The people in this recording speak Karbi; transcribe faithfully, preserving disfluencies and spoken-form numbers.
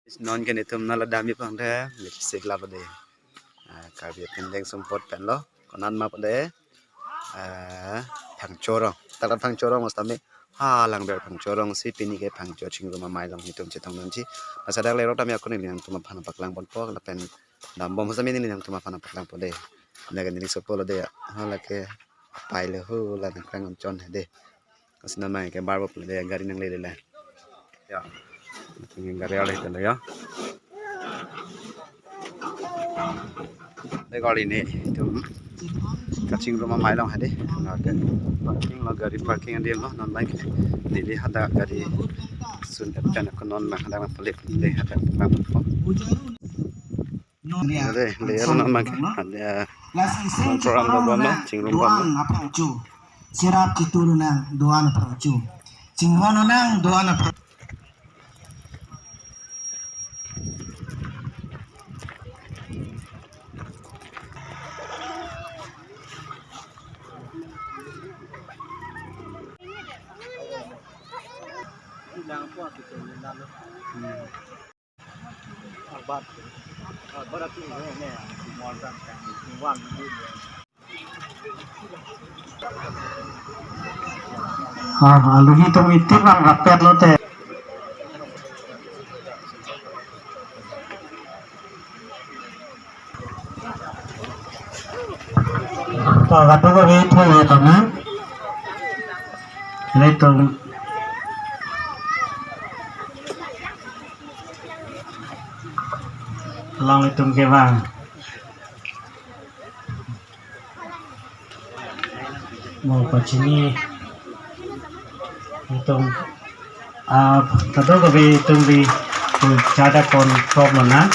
Non ke netum nala dam-i pangthe, lipstick lapu de. Ah, Karbi Anglong Sumpot pen lo, konat ma pu de. Ah, Phangcho rong. Talat Phangcho rong mas tame. Ha, lang ber Phangcho rong si pini ke Phangcho Chingrum Amei along netum chetong nangji. Laso adak lerok tame ako neli nangtum aphan paklang ponpo, lapen dambom sami neli nangtum aphan paklang pon de. Laga neli sopo lo de. Ha, lake pai le ho, la nangklang chon he de. Kasi non abang ke bar bop le de, gari nangle le le. Ya. Ini gari ale itu ya. De gari netum kachingrum amei along hadi. Oke. Parking lo, gari parking adi lo, non abang ke. Neli hadak gari sun epten ako non abang hadak pelik de, hadak abang. Ade, layer non abang ke. Ade, ah, program do bom lo, chingrum bom lo. Doan aphrangcho. Cherap chitu nang doan aphrangcho. Chinghon nang doan aphrang. Ah, aluhi atum itum nang rapet lote. To, kadokave ithu ya, teman. Ilitum. Along itum kevang. Mo pachini itum, ah, kadokave itum bi, um, chada kon problem na.